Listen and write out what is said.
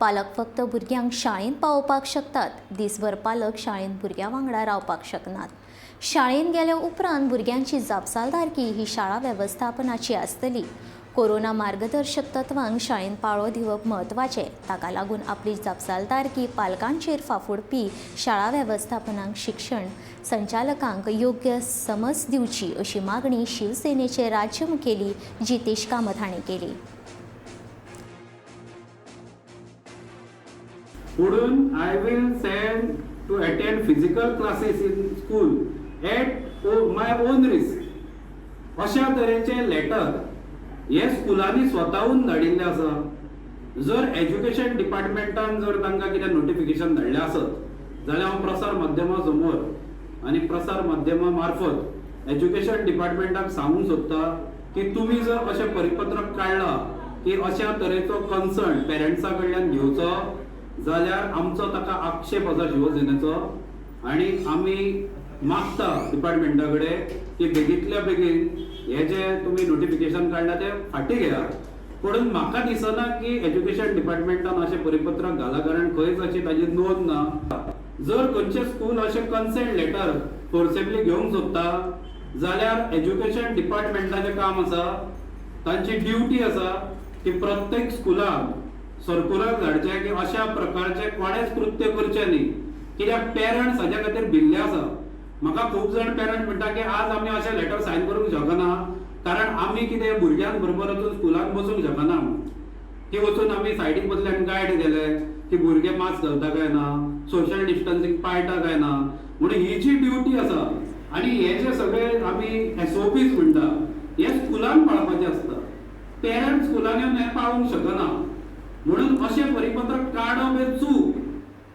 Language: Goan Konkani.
पालक फक्त भुरग्यांक शाळेंत पावोवपाक शकतात. दिसभर पालक शाळेंत भुरग्यां वांगडा रावपाक शकनात. शाळेंत गेल्या उपरांत भुरग्यांची जापसालदारकी ही शाळा वेवस्थापनाची आसतली. कोरोना मार्गदर्शक तत्वांक शाळेंत पाळो दिवप म्हत्वाचें. ताका लागून आपली जापसालदारकी पालकांचेर फाफुडपी शाळा वेवस्थापनाक शिक्षण संचालकांक योग्य समज दिवची अशी मागणी शिवसेनेचे राज्य मुखेली जितेश कामत हांणी केली. पुणून I will send to attend physical classes in school at my own risk, अशा तरेचे लेटर हे स्कुलांनी स्वताहून धाडिल्ले आसा. जर एज्युकेशन डिपार्टमेंटान जर तांकां कितें नोटिफिकेशन धाडलें आसत जाल्यार हांव प्रसार माध्यमा समोर आनी प्रसार माध्यमा मार्फत एज्युकेशन डिपार्टमेंटाक सांगूंक सोदता की तुमी जर अशें परिपत्रक काडलां की अशा तरेचो कन्सर्न पेरंट्सा कडल्यान घेवचो जाल्यार आमचो ताका आक्षेप आसा शिवसेनेचो आनी आमी मागता डिपार्टमेंटा कडेन की बेगींतल्या बेगीन हे जे तुमी नोटिफिकेशन काडलां तें फाटीं घेयात. पूण म्हाका दिसना की एज्युकेशन डिपार्टमेंटान अशें परिपत्रक घालां, कारण खंयच अशी ताजी नोंद ना. जर खंयचें स्कूल अशें कन्सेंट लेटर फोर्सेबली घेवंक सोदता जाल्यार एज्युकेशन डिपार्टमेंटाचें काम आसा, तांची ड्युटी आसा की प्रत्येक स्कुलाक सर्कुलर धाडचें की अशा प्रकारचें कोणेंच कृत्य करचें न्ही, कित्याक पेरंट्स हाज्या खातीर भिल्ले आसा. म्हाका खूब जाण पेरंट म्हणटा की आज आमी अशें लेटर सायन करूंक शकना, कारण आमी कितें भुरग्यां बरोबर वचून स्कुलांत बसूंक शकना की वचून आमी सायडीक बसले आनी गायड केले की भुरगे मास्क घालता काय ना, सोशल डिस्टन्सिंग पाळटा काय ना. म्हणून ही जी ड्युटी आसा आनी हे जे सगळे आमी एसओपीज म्हणटा हे स्कुलान पाळपाचे आसता. पेरंट्स स्कुलान येवन हें पाळूंक शकना, म्हणून अशें परिपत्रक